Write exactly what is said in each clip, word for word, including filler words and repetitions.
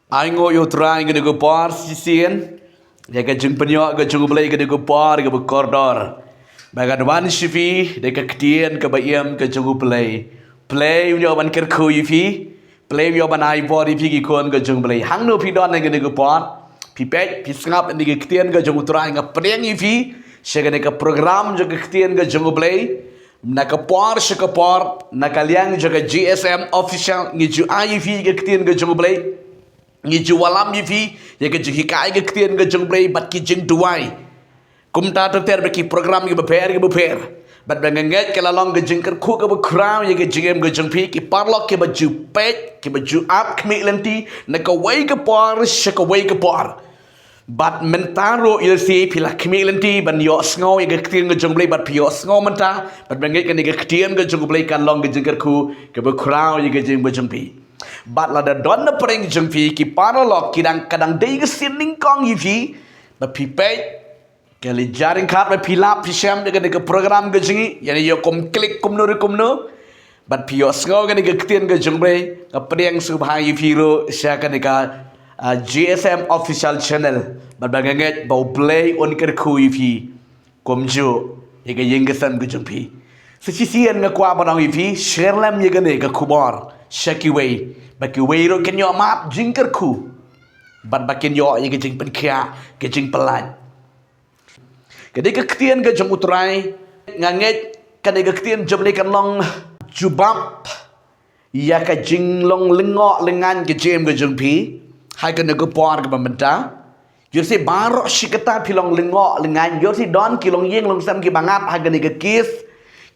Ai nguh ïa U Trai ïa kane ka por shisien, ïa ka jingpynïoh ka jong U Blei ïa kane ka por kaba kordor, ba ngan wan sha phi da ka ktien kaba im ka jong U Blei. Blei un ïoh ban kyrkhu ïa phi, Blei un ïoh ban ai bor ïa phi ki khun ka jong U Blei. Hangno phi don ha kane ka por, phi peit phi sngap ïa ka ktien ka jong U Trai, nga pdiang ïa phi sha kane ka program jong ka ktien ka jong U Blei. Na ka por sha ka por, na ka liang jong ka G S M Official, ngi ju ai ïa phi ka ktien ka jong U Blei, ngi ju wallam ïa phi ïa ka jinghikai ka ktien ka jong U Blei bad ki jingduwai. Kumta ter ter bad ki program kiba pher kiba pher, bad ba nga ngeit ka la long ka jingkyrkhu kaba khraw ïa ka jingim ka jong phi, ki paralok kiba ju peit, kiba ju ap khmih lynti na kawei ka por sha kawei ka por. Bad mynta ruh ïa lade phi la khmih lynti ban ïohsngew ïa ka ktien ka jong U Blei, bad phi ïohsngew mynta, bad ba ngeit kane ka ktien ka jong U Blei kan long ka jingkyrkhu kaba khraw ïa ka jingim ka jong phi. Bad lada don na pdeng jong phi ki paralok ki dang, ka dang dei ka sien nyngkong ïa phi ba phi peit, ka la jar ryngkat ba phi lap phi shem ïa kane ka program ka jong ngi, ïa ne ïoh kum klik kumno re kumno. Bad phi ïohsngew ïa kane ka ktien ka jong U Blei, nga pdiang sngewbha ïa phi ruh sha kane ka, ah, G S M Official Channel. Bad ba nga ngeit ba U Blei un kyrkhu ïa phi kumjuh ïa ka ïing ka sem ka jong phi. Sa shisien nga kwah ban ong ïa phi, share lem ïa kane ka khubor sha kiwei, ba kiwei ruh kin ïoh mad jingkyrkhu, bad ba kin ïoh ïa ka jingpynkhiah, ka jingpyllait. Kane ka ktien ka jong U Trai, nga ngeit kane ka ktien jong U Blei kan long jubab ïa ka jinglong lyngngoh lyngngan ka jingim ka jong phi ha kane ka por kaba mynta. Ïoh lehse baroh shi katta phi long lyngngoh lyngngan, ïoh lehse don ki longïing longsem kiba ngat ha kane ka case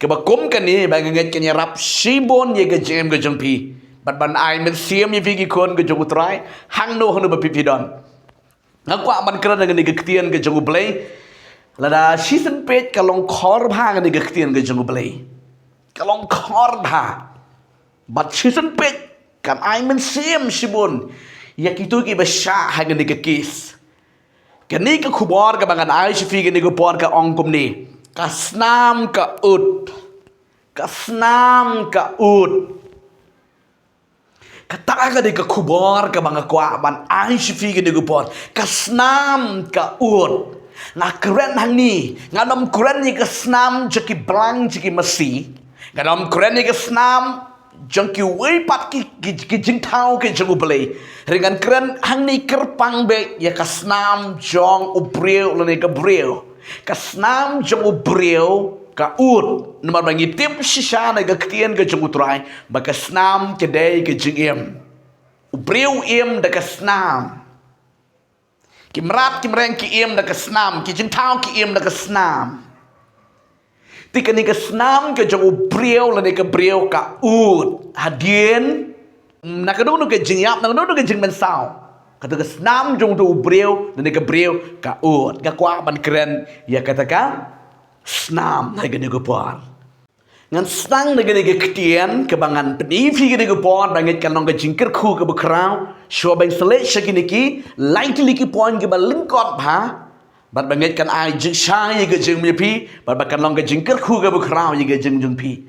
kaba kum kane, ba nga ngeit kan ïarap shibun ïa ka jingim ka jong phi, bad ban ai mynsiem ïa phi ki khun ka jong U Trai hangno hangno ba phi phi don. Nga kwah ban kren ha kane ka ktien ka jong U Blei. Lada shisien peit ka long khor bha kane ka ktien ka jong U Blei. Ka long khor bha. Bad shisien peit kan ai mynsiem shibun ïa kito kiba shah ha kane ka case. Kane ka khubor kaba ngan ai sha phi kane ka por ka ong kumne: Ka snam ka ud. Ka snam ka ud. Kata ka dei ka khubor kaba nga kwah ban ai sha phi kane ka por. Ka snam ka ud. Nga kren hangne, ngan ym kren ïa ka snam jong ki blang jong ki masi. Ngan ym kren ïa ka snam jong kiwei pat ki, ki, ki jingthaw ki jong U Blei. Hynrei ngan kren hangne kyrpang beit ïa ka snam jong u briew lane ka briew. Ka snam jong u briew ka ud. Namar ba ngi tip shisha na ka ktien ka jong U Trai ba ka snam ka dei ka jingim. U briew u im da ka snam. Ki mrad ki mreng ki im da ka snam, ki jingthaw ki im da ka snam. Te kane ka snam ka jong u briew lane ka briew ka ud. Hadien na kano kano ka jingïap, na kano kano ka jingmynsaw, kata ka snam jong uto u briew lane ka briew ka ud. Nga kwah ban kren ïa kata ka snam ha kane ka por. Ngan sdang da kane ka ktien kaba ngan pyni ïa phi kane ka por, ba ngeit kan long ka jingkyrkhu kaba khraw. Shuwa ban sa leit sha kine ki lai tylli ki point kiba lyngkot bha, bad ba ngeit kan ai jingshai ïa ka jingim ïa phi, bad ba kan long ka jingkyrkhu kaba khraw ïa ka jingim jong phi.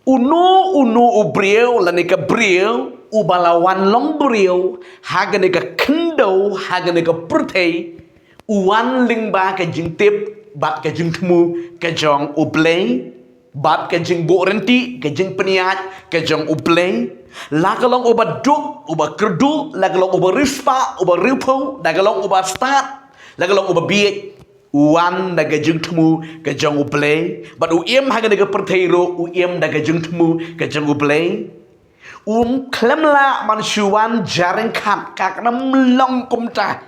Uno uno u briew lane ka briew uba la wan long briew ha kane ka khyndew, ha kane ka pyrthei, u wan lyngba ka jingtip bad ka jingthmu ka jong U Blei, bad ka jingbuh rynti, ka jingpynïaid ka jong U Blei. La ka long uba duk, uba kyrduh, la ka long uba riewspah, uba riewphew, la ka long uba stad, la ka long uba bieit, u wan da ka jingthmu ka jong U Blei. Bad u im ha kane ka pyrthei ruh u im da ka jingthmu ka jong U Blei. Um khlem lah ban shu wan jar ryngkat, ka khlem long kumta.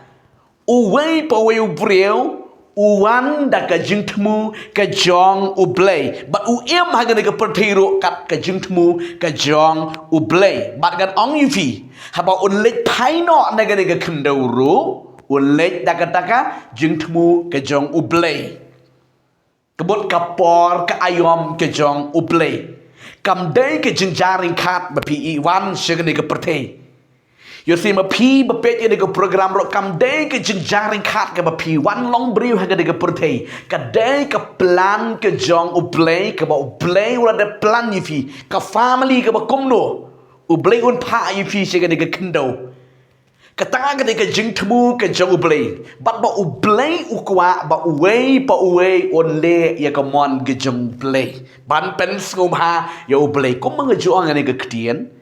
Uwei pa uwei u briew u wan da ka jingthmu ka jong U Blei, bad u im ha kane ka pyrthei ruh kat ka jingthmu ka jong U Blei. Bad ngan ong ïa phi, haba un leit phai noh na kane ka khyndew ruh, un leit da kata ka jingthmu ka jong U Blei. Ka mut ka por ka aïom ka jong U Blei. Kam dei ka jingjar ryngkat ba phi ïa wan sha kane ka pyrthei. Ïoh lehse ma phi ba peit ïa kane ka program ruh, kam dei ka jingjar ryngkat kaba phi wan long briew ha kane ka pyrthei. Ka dei ka plan ka jong U Blei, kaba U Blei u la dep plan ïa phi. Ka family kaba kumno U Blei un phah ïa phi sha kane ka khyndew. Kata ka dei ka jingthmu ka jong U Blei. Bad ba U Blei u kwah ba uwei pa uwei un leh ïa ka mon ka jong U Blei. Ban pynsngewbha ïa U Blei. Kumba nga ju ong ha kane ka ktien,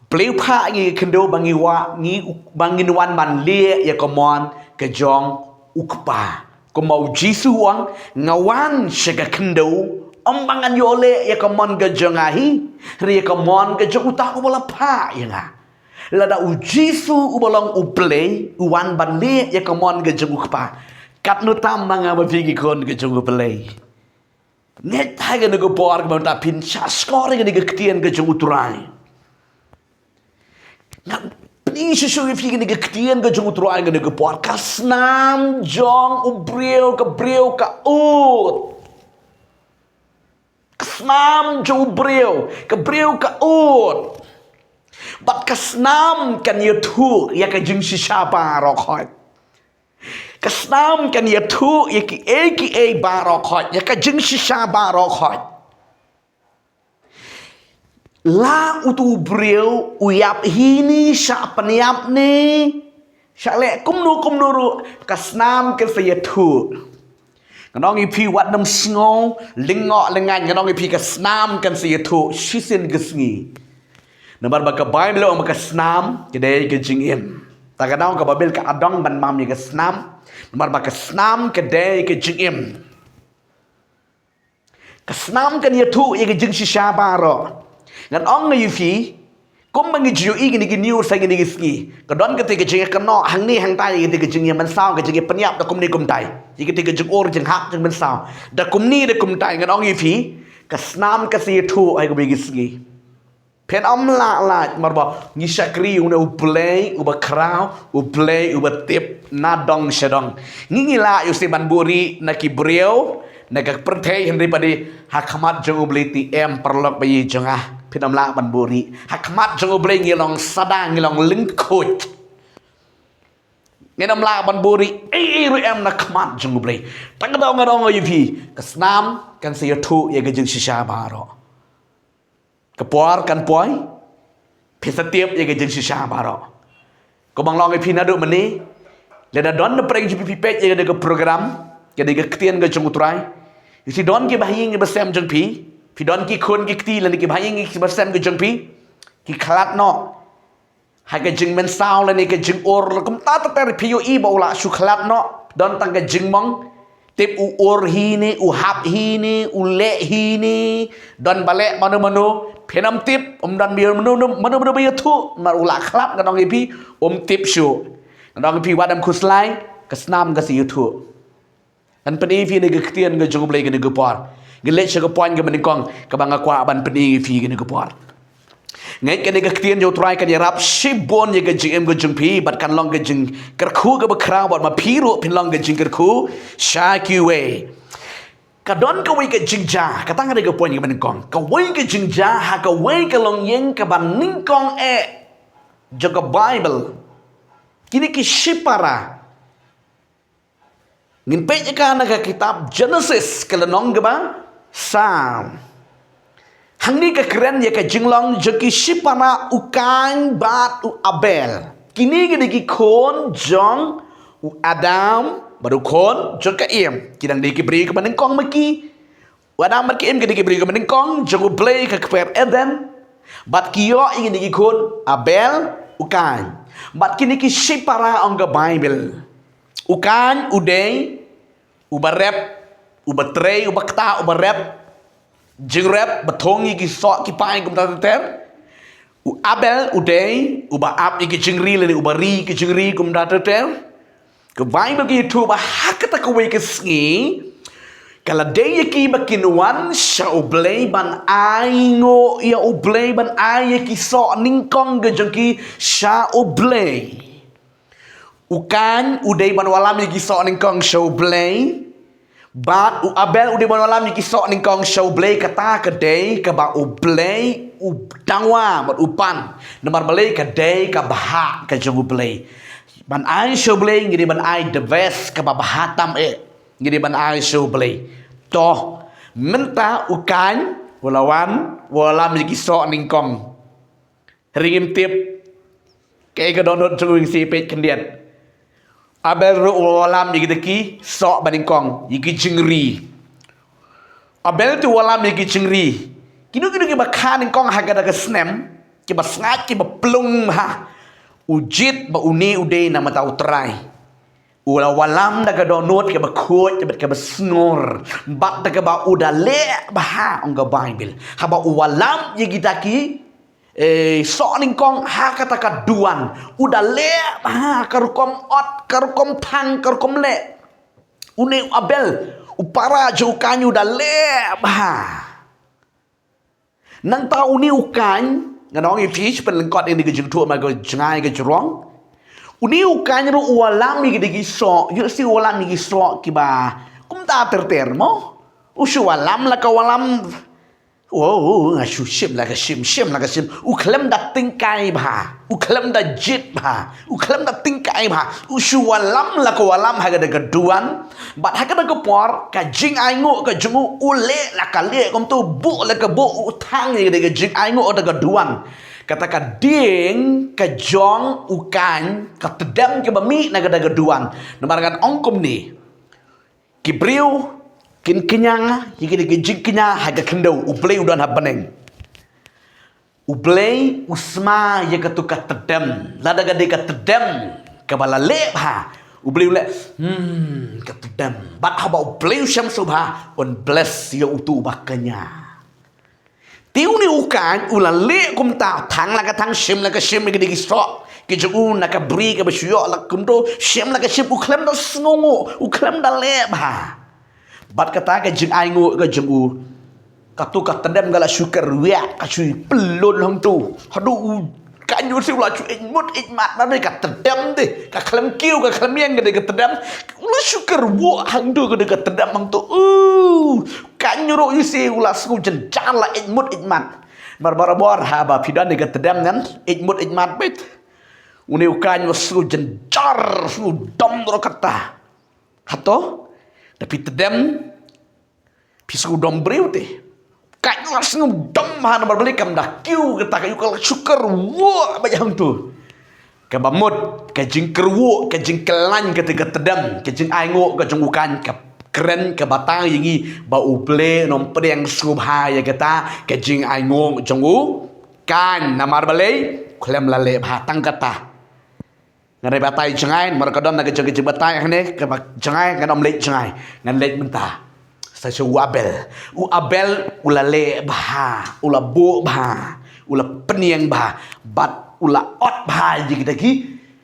U Blei u phah ïa ngi ka khyndew ba ngi wan, ngi, ba ngin wan ban leh ïa ka mon ka jong U Kpa. Kumba U Jisu u ong, nga wan sha ka khyndew, ym ba ngan ïoh leh ïa ka mon ka jong nga hi, hynrei ïa ka mon ka jong uta uba la phah ïa nga. Lada U Jisu uba long U Blei u wan ban leh ïa ka mon ka jong U Kpa, katno tam ma nga ma phi ki khun ka jong U Blei. Ngeit ha kane ka por kaba mynta phin shah shkor ïa kane ka ktien ka jong U Trai. Nga pyni shuh shuh ïa phi kane ka ktien ka jong U Trai ha kane ka por. Ka snam jong u briew, ka briew ka ud. Ka snam jong u briew, ka briew ka ud. Bad ka snam kan ïathuh ïa ka jingshisha baroh khoit. Ka snam kan ïathuh ïa kiei kiei baroh khoit, ïa ka jingshisha baroh khoit. La utu u briew u ïap hi ne, shah pynïap ne, shah leh kumno kumno ruh, ka snam kan sa ïathuh. Ngan ong ïa phi, wat nym sngew lyngngoh lyngngain, ngan ong ïa phi, ka snam kan sa ïathuh shisien ka sngi. Namar ba ka Baibl ong ba ka snam ka dei ka jingim. Ta ka daw ka Baibl ka adong ban mam ïa ka snam. Namar ba ka snam ka dei ka jingim. Ka snam kan ïathuh ïa ka jingshisha baroh. Ngan ong ïa phi, kumba ngi ju ïohi kine ki news ha kine ki sngi, ka don kata ka jingïakynnoh hangne hangtai, ïa kata ka jingïamynsaw, ka jingïapynïap da kumne kumtai, ïa kata ka jingïur jinghap jingmynsaw da kumne da kumtai. Ngan ong ïa phi, ka snam ka sa ïathuh ha kawei ka sngi. Phin ym lah lait, namar ba ngi shakri ïa une U Blei uba khraw, U Blei uba tip na dong sha dong. Ngi ngi lah ïa u sih ban buhrieh na ki briew, na ka pyrthei, hynrei pat ha khmat jong U Blei te em, paralok ba ïeit jong nga. Phin ym lah ban buhrieh. Ha khmat jong U Blei ngi long sada, ngi long lyngkhuid. Ngin ym lah ban buhrieh ei ei ruh em na khmat jong U Blei. Tang ka daw ngan ong ïa phi, ka snam kan sa ïathuh ïa ka jingshisha baroh. Ka por kan poi, phin sa tip ïa ka jingshisha baroh. Kumba nga la ong ïa phi naduh mynne, lada don na pdeng jong phi phi peit ïa kane ka program, ïa kane ka ktien ka jong U Trai, ïa phi don kiba ha ïing ha ba sem jong phi, phi don ki khun ki kti lane kiba ha ïing ha ba sem ka jong phi, ki khlad noh ha ka jingmynsaw lane ka jingïur, kumta ter ter, phi ïohi ba u la shu khlad noh, don tang ka jingmong. Tip u ïur hi ne, u hap hi ne, u leh hi ne, don ba leh mano mano, phin ym tip, ym don ba ïa mano mano, mano mano ba ïathuh, namar u la khlad, ngan ong ïa phi, um tip shuh. Ngan ong ïa phi, wat ym khuslai, ka snam ka sa ïathuh. Ngan pyni ïa phi kane ka ktien ka jong U Blei kane ka por. Ngi leit sha ka point kaba nyngkong kaba nga kwah ban pyni ïa phi kane ka por. Nga ngeit kane ka ktien jong U Trai kan ïarap shibun ïa ka jingim ka jong phi, bad kan long ka jingkyrkhu kaba khraw, bad ma phi ruh phin long ka jingkyrkhu sha kiwei. Ka don kawei ka jingjia, kata ka dei ka point kaba nyngkong. Kawei ka jingjia ha kawei ka longïing kaba nyngkong eh jong ka Baibl. Kine ki shipara. Ngin peit ïa ka na ka kitab Jenesis ka lynnong kaba saw. Hangne ka kren ïa ka jinglong jong ki shipara u Kain bad u Abel. Kine ki dei ki khun jong u Adam bad u khun jong ka Im. Ki dang dei ki briew kiba nyngkong ma ki. U Adam bad ka Im ki dei ki briew kiba nyngkong jong U Blei ha ka kper Eden. Bad ki ïoh ïa kine ki khun, Abel, u Kain. Bad kine ki shipara ong ka Baibl. U Kain u dei uba rep, uba trei, uba ktah, uba rep jingrep, ba thung ïa ki soh ki pai kumta ter ter. U Abel u dei uba ap ïa ki jingri lane uba ri ki jingri kumta ter ter. Ka Baibl ka ïathuh ba ha kata kawei ka sngi, ka la dei ïa ki ba kin wan sha U Blei ban ainguh ïa U Blei, ban ai ïa ki soh nyngkong ka jong ki sha U Blei. U Kain u dei ban wallam ïa ki soh nyngkong sha U Blei. Bad u Abel u dei ban wallam ïa ki soh nyngkong sha U Blei, kata ka dei kaba U Blei u tangwa bad u pan. Namar balei? Ka dei ka bhah ka jong U Blei. Ban ai sha U Blei ngi dei ban ai the best, kaba bha tam eh. Ngi dei ban ai sha U Blei. To mynta u Kain u la wan, u la wallam ïa ki soh nyngkong. Hynrei ngim tip Kaei ka dohnud jong u, ngin sa peit khyndiat. Abel ruh u wallam ïa kita ki soh ba nyngkong, ïa ki jingri. Abel te u wallam ïa ki jingri. Kino kino kiba kha nyngkong ha kata ka snem, kiba sngaid, kiba plung bha. U jied ba une u dei na ka bynta U Trai. U la wallam da ka dohnud kaba khuid, kaba, kaba sngur. Bad da kaba u da leh bha, ong ka Baibl. Haba u wallam ïa kita ki, eh, soh nyngkong ha kata ka duwan. U da leh bha, ka rukom ot, ka rukom thang, ka rukom leh. Une u Abel, u para jong u Kain, u da leh bha. Nangta une u Kain, ngan ong ïa phi, pynlyngkot ïa kane ka jingthoh, ma ka jngai ka jrong. Une u Kain ruh u wallam ïa ki da ki soh, ïoh shi u wallam ïa ki soh kiba kumta ter ter mo. U shu wallam la ka wallam. Oh, nga shu shim la ka shim, shim la ka shim. U khlem da tyngkai bha, u khlem da jied bha, u khlem da tyngkai bha. U shu wallam la ka wallam ha kata ka duwan. Bad ha kata ka por, ka jingainguh ka jong u, u leh la ka leh kumto, buh la ka buh, u thang ïa kata ka jingainguh ha kata ka duwan. Kata ka dieng ka jong u Kain, ka tdem kaba mih na kata ka duwan. Namar ngan ong kumne, ki briew kin kñia ïa kine ki jingkñia ha ka khyndew, U Blei u don ha bneng. U Blei u sma ïa katu ka tdem, lada ka dei ka tdem kaba la leh bha, U Blei u leh, hmm, ka tdem. Bad haba U Blei u shem sngewbha, un bless ïa utu uba kñia. Te une u Kain u la leh kumta, thang la ka thang, shim la ka shim, ki dei ki soh ki jong u na ka bri kaba shu ïoh la kumto, shim la ka shim, u khlem da sngewnguh, u khlem da leh bha. Bad kata ka jingainguh ka jong u, katu ka tdem ka la shu kyrwiah, ka shu pyllun hangto. Haduh u Kain u shu la shu ïeit mut ïeit mat, na dei ka tdem de, ka khlem kiew ka khlem ïeng ka dei ka tdem. U la shu kyrwoh hangto ka dei ka tdem hangto. Uh, Kain ruh ïa shi u la sngew jynjar, la ïeit mut ïeit mat. Namar barabor haba phi don ïa ka tdem ngan ïeit mut ïeit mat beit. Une u Kain u la sngew jynjar, sngew dom ruh kata. Hato, da phi tdem, phi sngew dom briew te. Kain u la sngew dom ha, namar balei kam da kiew kata ka, ïa ka la shu kyrwoh beit hangto. Kaba mut, ka jingkyrwoh, ka jingkyllain kata ka tdem, ka jingainguh ka jong u Kain ka kren, ka batai ïa ngi ba U Blei un ym pdiang sngewbha ïa kata ka jingainguh jong u Kain, namar balei, khlem la leh bha, tang kata. Ngan ïa batai jngai, namar ka don na ka jong ka jingbatai hangne, kaba jngai, ngan ym leit jngai, ngan leit mynta. Sa sha u Abel. U Abel, u la leh bha, u la buh bha, u la pynïeng bha, bad u la ot bha ïa kita ki,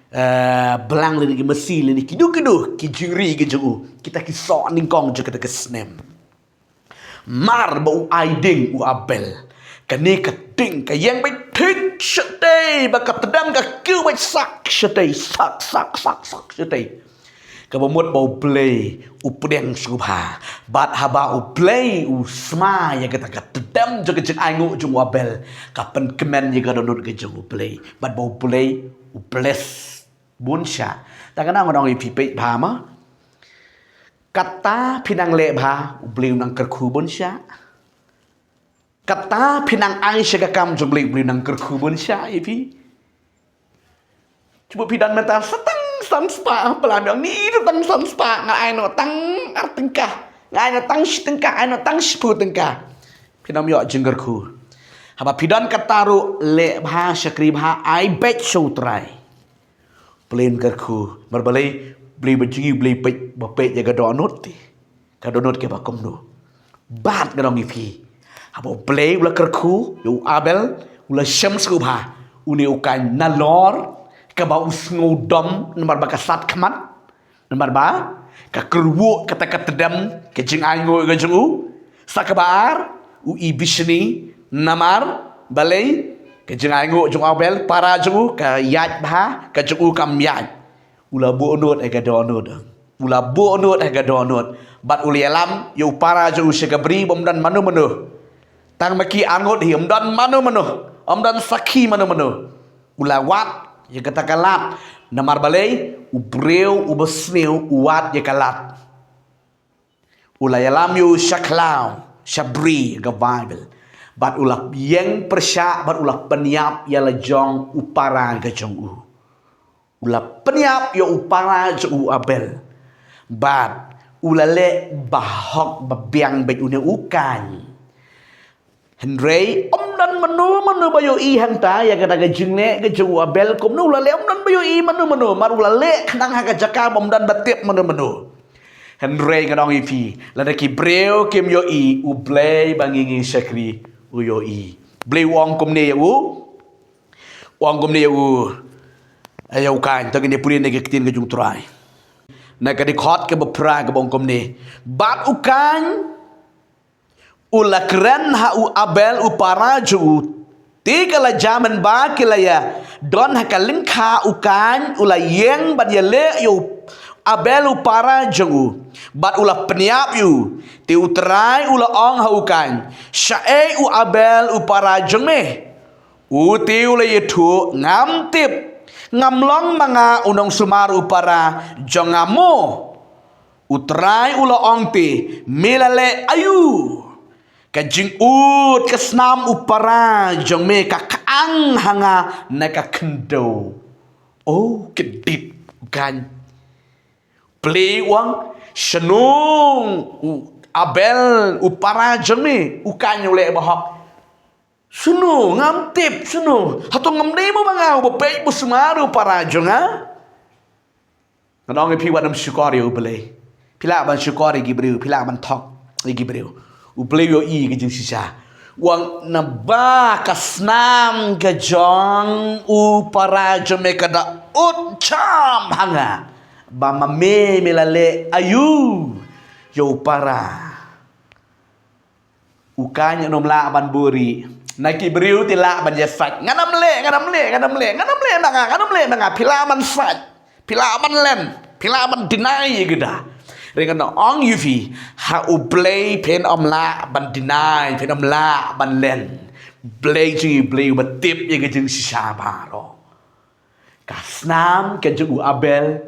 eh, blang lane ki masi lane kino kino ki jingri ki jong u, kita ki soh nyngkong jong kata ka snem. Mar ba u ai dieng u Abel, kane ka dieng ka ïeng beit thik shatei, bad ka tdem ka kiew beit sak shatei, sak, sak, sak, sak shatei. Kaba mut ba U Blei u pdiang sngewbha. Bad haba U Blei u sma ïa kata ka tdem jong ka jingainguh jong u Abel, ka pynkmen ïa ka dohnud ka jong U Blei. Bad ba U Blei u bless bun sha. Te kane ngan ong ïa phi, peit bha ma. Kata phi nang leh bha, U Blei u nang kyrkhu bun sha. Kata phi nang ai sha ka kam jong U Blei, U Blei u nang kyrkhu bun sha ïa phi. Shu buh phi don mynta sa tang san spah, phi la ong ni sa tang san spah, nga ai noh tang ar tyngka, nga ai noh tang shi tyngka, ai noh tang shiphew tyngka. Phin ym ïoh jingkyrkhu. Haba phi don kata ruh, leh bha, shakri bha, ai beit sha U Trai. Blei un kyrkhu, namar balei, Blei ba jong ngi, Blei peit, ba peit ïa ka dohnud te. Ka dohnud kaba kumno. Bad ngan ong ïa phi, haba U Blei u la kyrkhu ïa u Abel, u la shem sngewbha, une u Kain nalor kaba u sngew dom namar ba ka sat khmat, namar ba ka kyrwoh kata ka tdem, ka jingainguh ka jong u. Sa kaba ar, u ibishni, namar balei, ka jingainguh jong u Abel, para jong u, ka ïaid bha, ka jong u kam ïaid. U la buh nud ha ka dohnud. U la buh nud ha ka dohnud. Bad u la ïalam ïa u para jong u sha ka bri bym don mano mano. Tang ma ki arngut hi, ym don mano mano. Ym don sakhi mano mano. U la wad ïa kata ka lad. Namar balei, u briew uba sniew u wad ïa ka lad. U la ïalam ïa u sha khlaw, sha bri, ka Baibl. Bad u la ïeng pyrshah, bad u la pynïap ïa la jong u para ka jong u. U la pynïap ïa u para jong u Abel. Bad u la leh bahok babiang bad une u Kain. Hynrei ym don mano mano ba ïohi hangta ïa kata ka jingleh ka jong u Abel kumno u la leh, ym don ba ïohi mano mano, namar u la leh khnang ha ka jaka ba ym don ba tip mano mano. Hynrei ngan ong ïa phi, lada ki briew kim ïohi, U Blei ba ngi ngi shakri u ïohi. Blei u ong kumne ïa u. U ong kumne ïa u, ïa u Kain, to ngin ïa pule na ka ktien ka jong U Trai. Na ka dkhot kaba phra kaba ong kumne. Bad u Kain u la kren ha u Abel u para jong u. Te ka la jia mynba ki la ïa don ha ka lyngkha, u Kain u la ïeng ban ïaleh ïa u Abel u para jong u. Bad u la pynïap ïa u. Te U Trai u la ong ha u Kain, shaei u Abel u para jong me? U te u la ïathuh, ngam tip. Ngam long ma nga u nongsumar u para jong nga mo. U Trai u la ong te, me la leh aïu? Ka jingud ka snam u para jong me ka khang ha nga na ka khyndew. O, ka dei u Kain. Blei u ong, shano u Abel u para jong me? U Kain u leh bahok. Shano, ngam tip, shano? Hato ngam dei mo ma nga uba peit, uba sumar u para jong nga? Ngan ong ïa phi, wat nym shukor ïa U Blei. Phi lah ban shukor ïa ki briew, phi lah ban thok ïa ki briew. U Blei u ïohi ka jingshisha. U ong, naba ka snam ka jong u para jong me ka da ud jam ha nga. Ba ma me me la leh aïu ïa u para. U Kain un ym lah ban buhrieh. Na ki briew te lah ban ïa sait. Ngan ym leh, ngan ym leh, ngan ym leh, ngan ym leh ma nga, ngan ym leh ma nga. Phi lah ban sait. Phi lah ban len. Phi lah ban deny ïa kata. Hynrei ngan ong ïa phi, ha U Blei phin ym lah ban deny, phin ym lah ban len. Blei jong ngi Blei uba tip ïa ka jingshisha baroh. Ka snam ka jong u Abel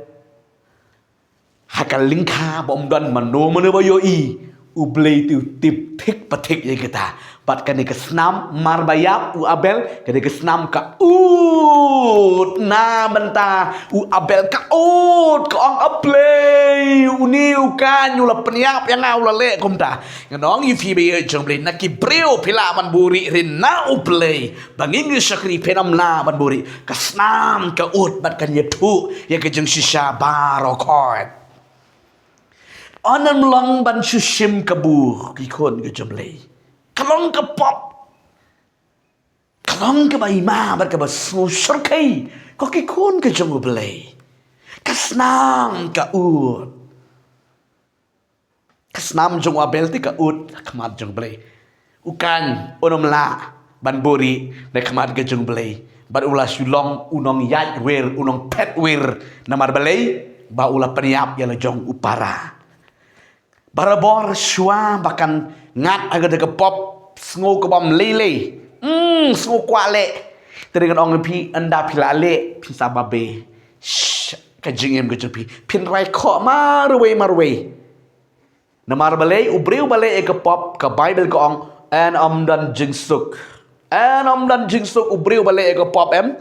ha ka lyngkha ba ym don mano mano ba ïohi, U Blei te u tip thik pa thik ïa kata. Bad kane ka snam mar ba ïap u Abel, kane ka snam ka ud na bynta u Abel, ka ud, ka ong, A Blei, une u Kain u la pynïap ïa nga, u la leh kumta. Ngan ong ïa phi ba ïeit jong Blei, na ki briew phi lah ban buhrieh, hynrei na U Blei ba ngi ngi shakri phin ym lah ban buhrieh. Ka snam ka ud bad kan ïathuh ïa ka jingshisha baroh khoit. Un ym long ban shu shim kabu, ki khun ka jong U Blei. Ka long ka pop. Ka long kaba ima bad kaba sngewshyrkhei, ko ki khun ka jong U Blei. Ka snam ka ud. Ka snam jong u Abel te ka ud ha khmat jong U Blei. U Kain un ym lah ban buhrieh na khmat ka jong U Blei. Bad u la shu long u nongïaid wir, u nongphet wir. Namar balei? Ba u la pynïap ïa la jong u para. Barabor shuwa ba kan ngat ha kata ka pop, sngew ka bym lei lei. Hmm, sngew kwah leh. Te ngan ong ïa phi, ynda phi la leh, phin sa babe. Shh, ka jingim ka jong phi. Phin rai khoh marwei marwei. Namar balei? U briew ba leh ïa ka pop, ka Baibl ka ong, yn ym don jingsuk. Yn ym don jingsuk u briew ba leh ïa ka pop, em.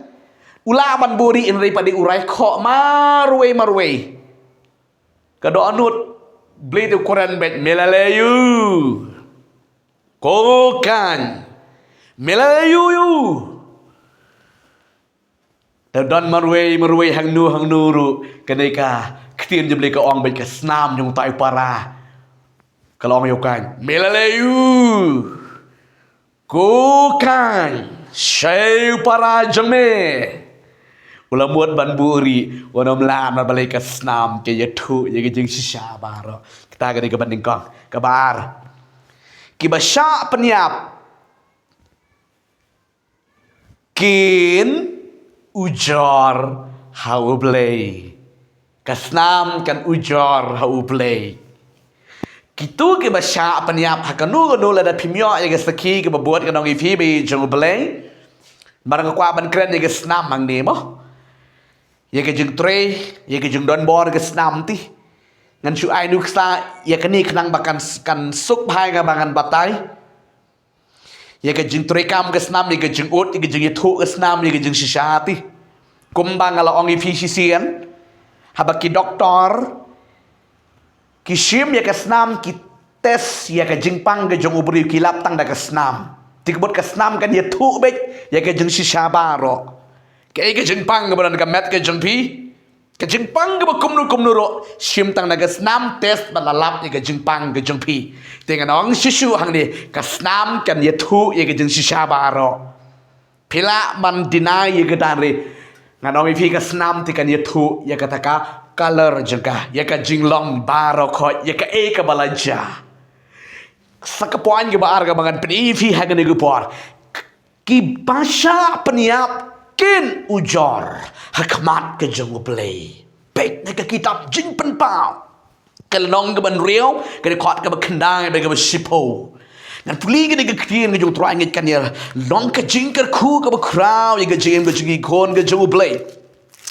U lah ban buhrieh hynrei pat u rai khoh marwei marwei. Ka dohnud, Blei te u kren beit, me la leh aïu? Ko Kain, me la leh aïu, aïu? Te don marwei marwei hangno hangno ruh, kane ka ktien jong U Blei ka ong beit, ka snam jong utai u para ka la ong ïa u Kain, me la leh aïu? Ko Kain, shaei u para jong me? U la mut ban buhrieh, un ym lah, namar balei? Ka snam ka ïathuh ïa ka jingshisha baroh. Kata ka dei kaba nyngkong. Kaba ar, kiba shah pynïap kin ujor ha U Blei. Ka snam kan ujor ha U Blei. Kito kiba shah pynïap ha kano kano, lada phim ïoh ïa ka sakhi kaba bud, ngan ong ïa phi ba ïeit jong U Blei. Namar nga kwah ban kren ïa ka snam hangne mo. Ïa ka jingtrei, ïa ka jingdon bor ka snam te. Ngan shu ai nuksa ïa kane khnang ba kan, kan suk bha ïa nga ba ngan batai. Ïa ka jingtrei kam ka snam, ïa ka jingud, ïa ka jingïathuh ka snam, ïa ka jingshisha te. Kumba nga la ong ïa phi shisien, haba ki doktor ki shim ïa ka snam, ki test ïa ka jingpang ka jong u briew, ki lap tang da ka snam. Te ka mut ka snam kan ïathuh beit ïa ka jingshisha baroh. Kaei ka jingpang kaba don ha ka met ka jong phi, ka jingpang kaba kumno kumno ruh, shim tang da ka snam, test bad la lap ïa ka jingpang ka jong phi. Te ngan ong shisha hangne, ka snam kan ïathuh ïa ka jingshisha baroh. Phi lah ban deny ïa kata, hynrei ngan ong ïa phi, ka snam te kan ïathuh ïa kata ka color jong ka, ïa ka jinglong baroh khoit, ïa kaei kaba la jia. Sa ka point kaba ar kaba ngan pyni ïa phi ha kane ka por. Kiba shah pynïap kin ujor ha khmat ka jong U Blei. Peit na ka kitab Jingpynpaw, ka lynnong kaba hynriew, ka dkhot kaba khyndai bad kaba shiphew. Ngan pule kane ka ktien ka jong U Trai, ngi kan ïa long ka jingkyrkhu kaba khraw ïa ka jingim ka jong ngi, ki khun ka jong U Blei.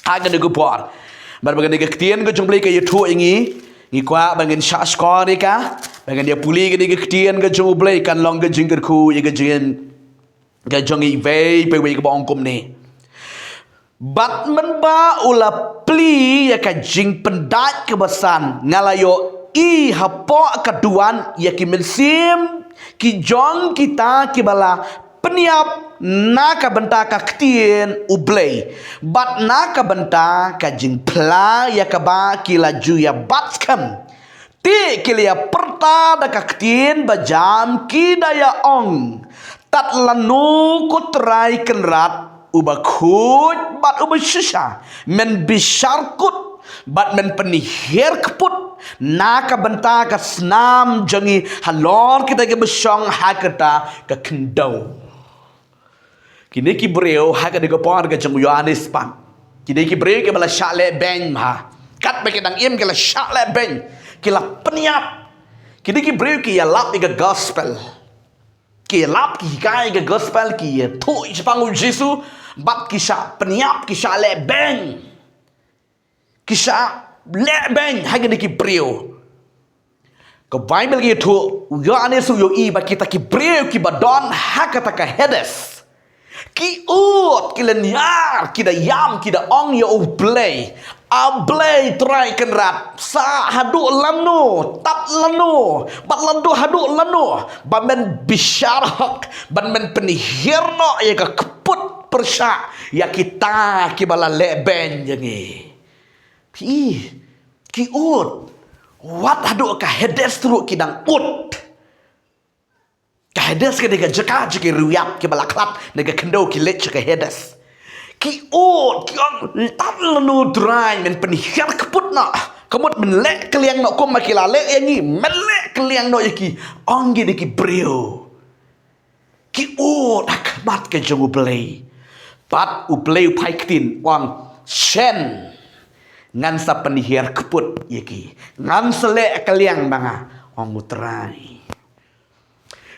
Ha kane ka por, bad ba kane ka ktien ka jong U Blei ka ïathuh ïa ngi, ngi kwah ba ngin shah shkor ïa ka, ba ngin ïa pule kane ka ktien ka jong U Blei, kan long ka jingkyrkhu ïa ka jingim ka jong ngi. Wei pa wei kaba ong kumne: Bad mynba u la plie ïa ka jingpyndait kaba san, nga la ïohi hapoh ka duwan ïa ki mynsiem ki jong kita kiba la pynïap na ka bynta ka ktien U Blei, bad na ka bynta ka jingphla ïa kaba ki la ju ïa bat skhem. Te ki la ïa pyrta da ka ktien bajam, ki da ïa ong: Tad lano, ko Trai Kynrad, uba khuid bad uba shisha, men bishar kut bad men pynhiar kput na ka bynta ka snam jong ngi halor kita kiba shong ha kata ka khyndew? Kine ki briew ha kane ka por ka jong u Ïoannis pat, kine ki briew kiba la shah lehbeiñ bha. Katba ki dang im ki la shah lehbeiñ, ki la pynïap. Kine ki briew ki ïalap ïa ka gospel, ki ïalap, ki hikai ïa ka gospel, ki ïathuh shaphang U Jisu, bad ki shah pynïap, ki shah lehbeiñ. Ki shah lehbeiñ ha kine ki briew. Ka Baibl ka ïathuh, u Ïoannis u ïohi ba kita ki briew kiba don ha kata ka Hades, ki ud, ki lyniar, ki da ïam, ki da ong ïa U Blei: A Blei Trai Kynrad, sa haduh lano, tad lano, bad lano haduh lano ba men bishar hok, ban men pynhiar noh ïa ka kput pyrshah ïa kita kiba la lehbeiñ ïa ngi? Phi, ki ud. Wat haduh ka Hades ruh ki dang ud. Ka Hades ka dei ka jaka jong ki riewïap kiba la khlad na ka khyndew, ki leit sha ka Hades. Ki ud, ki ong: Tad lano Trai, men pynhiar kput noh. Ka mut men leh kylliang noh kumba ki la leh ïa ngi, men leh kylliang noh ïa ki. Ong kine ki briew. Ki ud ha khmat ka jong U Blei. Bad U Blei u phai ktien, u ong: Shen, ngan sa pynhiar kput ïa ki. Ngan sa leh kylliang ma nga, ong U Trai.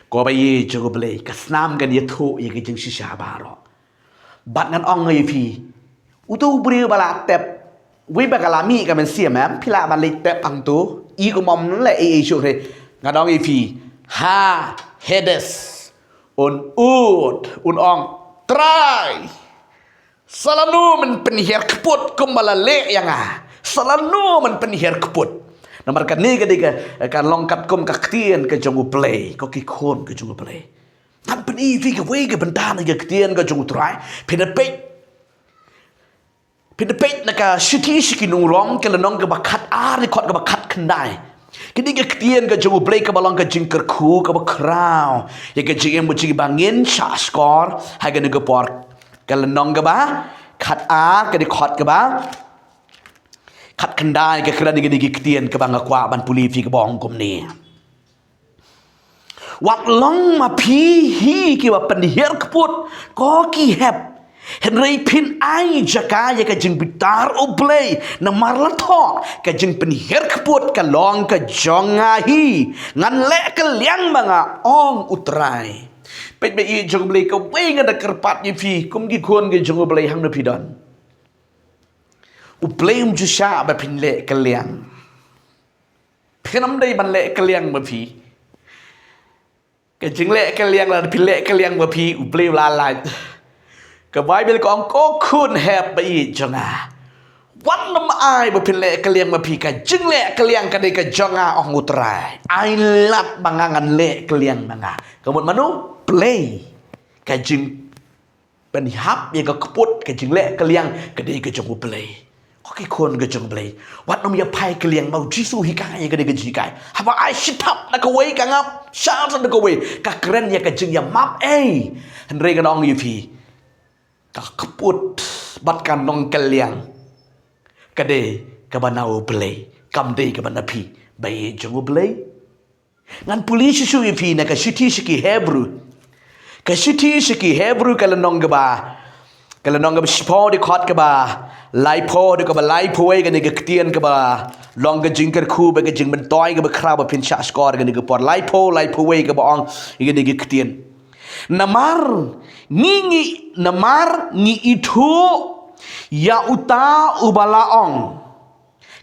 Ko baïeit jong U Blei, ka snam kan ïathuh ïa ka jingshisha baroh. Bad ngan ong ïa phi, uto u briew ba la tep, wei ba ka la mih ka mynsiem, em, phi lah ban leit tep hangto, i kum ym leh ei ei shuh re. Ngan ong ïa phi, ha Hades, un ud, un ong: Trai, sa lano men pynhiar kput kumba la leh ïa nga? Sa lano men pynhiar kput? Namar kane ka dei ka, kan long katkum ka ktien ka jong U Blei, ko ki khun ka jong U Blei. Ngan pyni ïa phi kawei ka bynta na ka ktien ka jong U Trai. Phin da peit, phin da peit na ka shithi sha ki nong Rom, ka lynnong kaba khatar, dkhot kaba khatkhyndai. Kane ka ktien ka jong U Blei kaba long ka jingkyrkhu kaba khraw ïa ka jingim ka jong ngi ba ngin shah shkor ha kane ka por. Ka lynnong kaba khatar, ka dkhot kaba khatkhyndai, ka kren ïa kane ka ktien kaba nga kwah ban pule ïa phi, kaba ong kumne: Wat long ma phi hi kiba pynhiar kput, ko ki hep, hynrei phin ai jaka ïa ka jingbitar U Blei, namar la thoh: Ka jingpynhiar kput ka long ka jong nga hi, ngan leh kylliang ma nga, ong U Trai. Peit, baïeit jong U Blei, kawei nga da kyrpad ïa phi kum ki khun ki jong U Blei, hangno phi don, U Blei um ju shah ba phin leh kylliang. Phin ym dei ban leh kylliang ma phi. Ka jingleh kylliang, lada phi leh kylliang ma phi, U Blei u la lait. Ka Baibl ka ong, ko khun hep ba ïeit jong nga, wat nym ai ba phin leh kylliang ma phi, ka jingleh kylliang ka dei ka jong nga, ong U Trai. Ai lad ba nga ngan leh kylliang ma nga. Ka mut mano? Blei. Ka jingpynhap ïa ka kput, ka jingleh kylliang ka dei ka jong U Blei. Ko ki khun ka jong U Blei, wat nym ïa phai kylliang, ma U Jisu hi ka ngai ïa ka dei ka jinghikai. Haba ai shitap na kawei ka ngap sha sa na kawei, ka kren ïa ka jingïamap ei. Hynrei ngan ong ïa phi, ka kput bad ka nongkylliang ka dei kaba na U Blei, kam dei kaba na phi ba ïeit jong U Blei. Ngan pule shisha ïa phi na ka shithi sha ki Hebru. Ka shithi sha ki Hebru ka lynnong kaba, ka lynnong kaba shiphew, dkhot kaba laiphew, dkhot kaba laiphew wei, kane ka ktien kaba long ka jingkyrkhu bad ka jingmyntoi kaba khraw ba phin shah shkor kane ka por. Laiphew, laiphew wei, kaba ong ïa kane ka ktien. Namar ngi, ngi, namar ngi ithuh ïa uta uba la ong,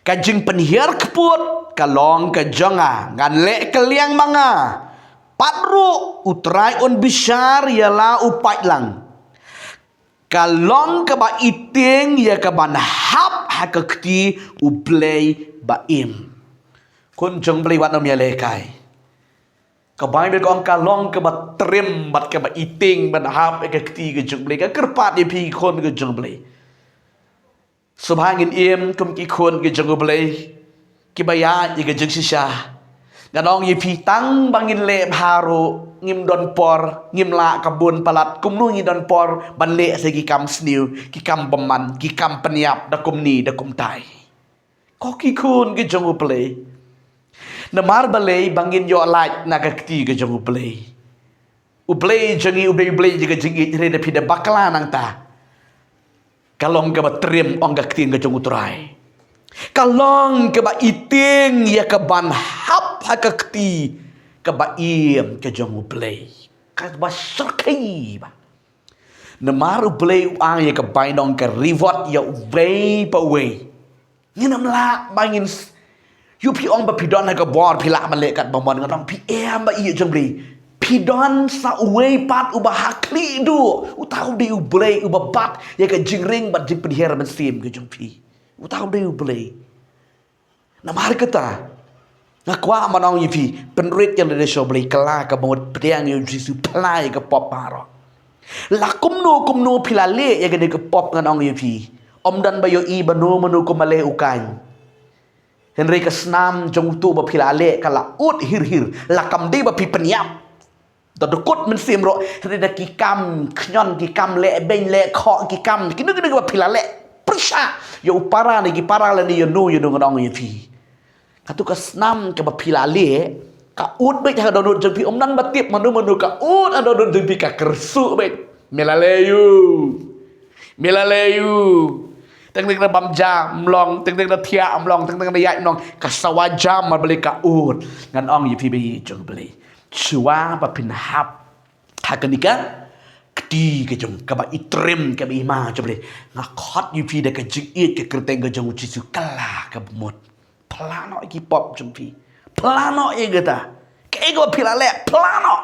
ka jingpynhiar kput ka long ka jong nga, ngan leh kylliang ma nga. Pat ruh U Trai un bishar ïa la u paidlang. Ka long kaba itieng ïa kaban hap ha ka kti U Blei ba im. Khun jong U Blei, wat nym ïa lehkai. Ka Baibl ka ong ka long kaba trim bad kaba itieng ban hap ha ka kti ka jong U Blei. Nga kyrpad ïa phi khun ka jong U Blei, sngewbha ngin im kum ki khun ki jong U Blei, kiba ïaid ïa ka jingshisha. Ngan ong ïa phi, tang ba ngin leh bha ruh, ngim don por, ngim lah ka bun palat. Kumno ngin don por ban leh sa ki kam sniew, ki kam bymman, ki kam pynïap da kumne da kumtai? Ko ki khun ki jong U Blei, namar balei ba ngin ïoh lait na ka kti ka jong U Blei? U Blei jong ngi, U Blei, U Blei jong ka jingïeit, hynrei lada phi da bakla nangta, ka long kaba trim, ong ka ktien ka jong U Trai. Ka long kaba itieng ïa kaban hap ha ka kti kaba im ka jong U Blei, kaba shyrkhei bha. Namar U Blei u ai ïa ka bainong, ka reward ïa uwei pa uwei. Ngin ym lah ba ngin s-, ïoh phi ong ba phi don ha ka bor, phi lah ban leh katba mon. Ngan ong, phi em ba ïeit jong U Blei, phi don sa uwei pat uba ha khlieh duh. Uta u dei U Blei uba bat ïa ka jingring bad jingpynhiar mynsiem ka jong phi. Uta u dei U Blei. Namar kata, nga kwah ban ong ïa phi, pynrit ïa lade sha U Blei, kylla ka bamut, pdiang ïa U Jisu, phla ïa ka pop baroh. La kumno kumno phi la leh ïa kane ka pop, ngan ong ïa phi, ym don ba ïohi mano mano kumba leh u Kain. Hynrei ka snam jong uto ba phi la leh ka la ud hir hir, la kam dei ba phi pynïap. Da dkut mynsiem ruh, hynrei da ki kam khñiot, ki kam leh beiñ leh khoh, ki kam kino kino kiba phi la leh pyrshah ïa u para ne ki para lane ïano ïano, ngan ong ïa phi, kato ka snam kaba phi la leh ka ud beit ha ka dohnud jong phi. Ym don ba tip mano mano, ka ud ha dohnud jong phi, ka kyrsuh beit. Me la leh aiu? Me la leh aiu? Teng teng da bam ja ym long, teng teng da thiah ym long, teng teng da ïaid ym long, ka sawa jam mar balei ka ud. Ngan ong ïa phi ba ïeit jong U Blei, shuwa ba phin hap ha kane ka kti ka jong, kaba itrim, kaba ima jong U Blei, nga khot ïa phi da ka jingïeit ka kyrteng ka jong U Jisu, kylla ka bamut. Phla noh ïa ki pop jong phi. Phla noh ïa kata. Kaei kaba phi la leh, phla noh.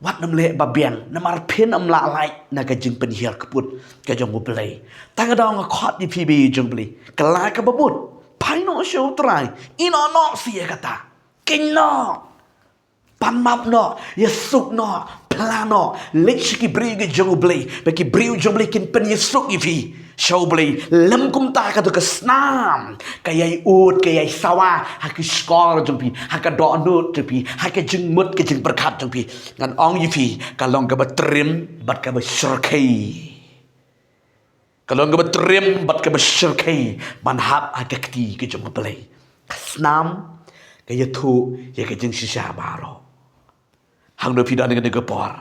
Wat nym leh ba biang, namar phin ym lah lait na ka jingpynhiar kput ka jong U Blei. Tang ka daw nga khot ïa phi ba ïeit jong U Blei, kylla ka bamut. Phai noh sha U Trai. Ïehnoh noh sha ïa kata. Kynnoh. Pan map noh, ïasuk noh, phla noh, leit sha ki briew ki jong U Blei, ba ki briew jong U Blei kin pynïasuk ïa phi sha U Blei. Lym kumta, kato ka snam ka ïai ud, ka ïai sawa ha ki shkor jong phi, ha ka dohnud jong phi, ha ka jingmut ka jingpyrkhat jong phi. Ngan ong ïa phi, ka long kaba trim bad kaba shyrkhei. Ka long kaba trim bad kaba shyrkhei ban hap ha ka kti ka jong U Blei. Ka snam ka ïathuh ïa ka jingshisha baroh. Hangno phi don ha kane ka por,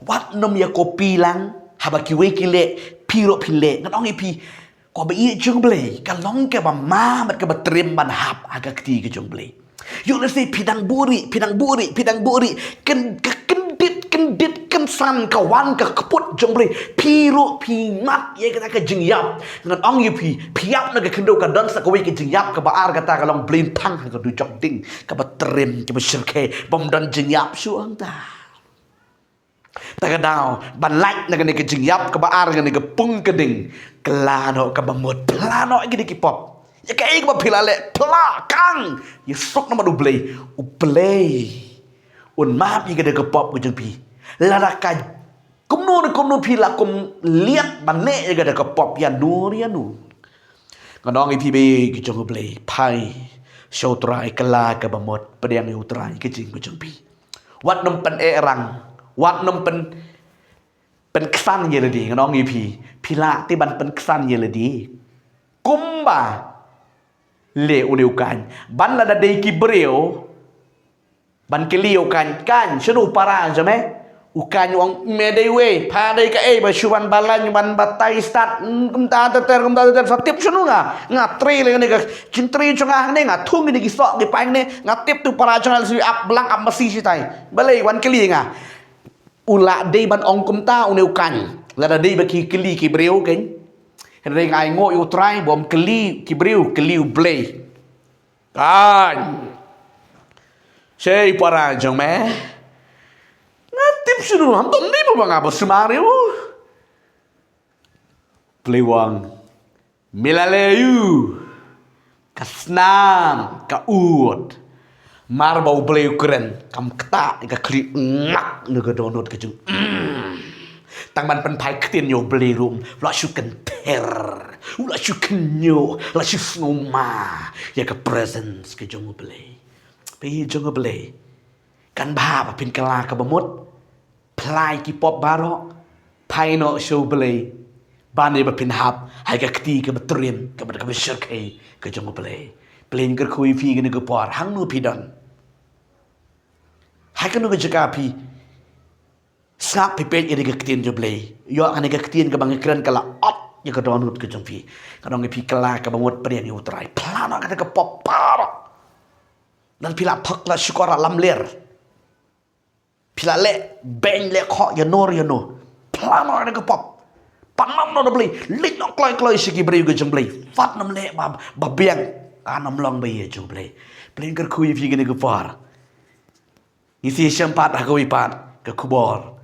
wat nym ïa copy lang. Haba kiwei ki leh, phi ruh phin leh. Ngan ong ïa phi, ko ba ïeit jong U Blei, ka long kaba ma bad kaba trim ban hap ha ka kti ka jong U Blei. Ïoh lehse phi dang buhrieh, phi dang buhrieh, phi dang buhrieh. Kyn-, ka kyndit, kyndit, kynsan ka wan ka kput jong U Blei. Phi ruh phi mad ïa kata ka jingïap. Ngan ong ïa phi, phi ïap na ka khyndew, ka don sa kawei ka jingïap kaba ar, kata ka long Blei, pang ha ka dujok ding kaba trim, kaba shyrkhei, bym don jingïap shuh hangta. Ta ka daw ban lait na kane ka jingïap kaba ar, kane ka pung ka ding, kylla noh kaba mut, phla noh ïa kine ki pop. Ïa kaei kaba phi la leh, phla, kang. Ïasuk namar U Blei. U Blei un map ïa kane ka pop ka jong phi. Lada ka kumno ne kumno phi la kum liat ban leh ïa kane ka pop, ïano ïano. Ngan ong ïa phi, baieit ki jong U Blei, phai sha U Trai, kylla kaba mut, pdiang ïa U Trai ka jingim ka jong phi. Wat nym pyneh rang, wat nym pyn pynksan ïa lade. Ngan ong ïa phi, phi lah te ban pynksan ïa lade. Kumba leh une u Kain. Ban lada dei ki briew ban kylli ïa u Kain, Kain, shano u para jong me? U Kain u ong, me dei uei, pha dei kaei ba shu wan balang, wan batai stad, mm, kumta ter ter, kumta ter ter, sa tip shano nga. Nga trei leh kane ka jingtrei jong nga hangne, nga thung kine ki soh ki pai hangne, nga tip te u para jong nga la shu ap blang ap masi shatai. Balei wan kylli nga? U lah dei ban ong kumta une u Kain. Lada dei ba ki kylli ki briew, Kain. Hynrei nga ainguh ïa U Trai, bym kylli ki briew, kylli U Blei. Kain, shei para jong me? Nga tip shano, ham dom dei ba nga ba sumar ïa u. Blei u ong, me la leh ïa u ka snam ka ud. Mar ba U Blei u kren, kam ktah ïa ka khlieh, ngak na ka dohnud ka jong. Mm. Tang ban pynphai ktien ïa U Blei ruh, u la shu kynther, u la shu kynñiuh, u la shu sngewma ïa ka presence ka jong U Blei. Baieit jong U Blei, kan bha ba phin kylla kaba mut. Phla ïa ki pop baroh, phai noh sha U Blei, ban ïa ba phin hap ha ka kti kaba triem, kaba, kaba shyrkhei ka jong U Blei. Blei un kyrkhu ïa phi kane ka por, hangno phi don, ha kano ka jaka phi sngap, phi peit ïa kane ka ktien jong U Blei. Ïoh kane ka ktien kaba nga kren ka la ot ïa ka dohnud ka jong phi. Ngan ong ïa phi, kylla kaba mut, pdiang ïa U Trai. Phla noh kata ka pop baroh. Lada phi la thok, la shukor, la lamler, phi la leh beiñ leh khoh ïano ïano, phla noh ïa ka pop. Pan noh na U Blei, leit noh kloi kloi sha ki briew ki jong U Blei. Wat nym leh ba, ba biang, kan ym long ba ïeit jong U Blei. Blei un kyrkhu ïa phi kane ka por. Ngin sa ïashem pat ha kawei pat ka khubor.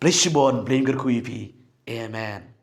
Blei shibun, Blei un kyrkhu ïa phi. Amen.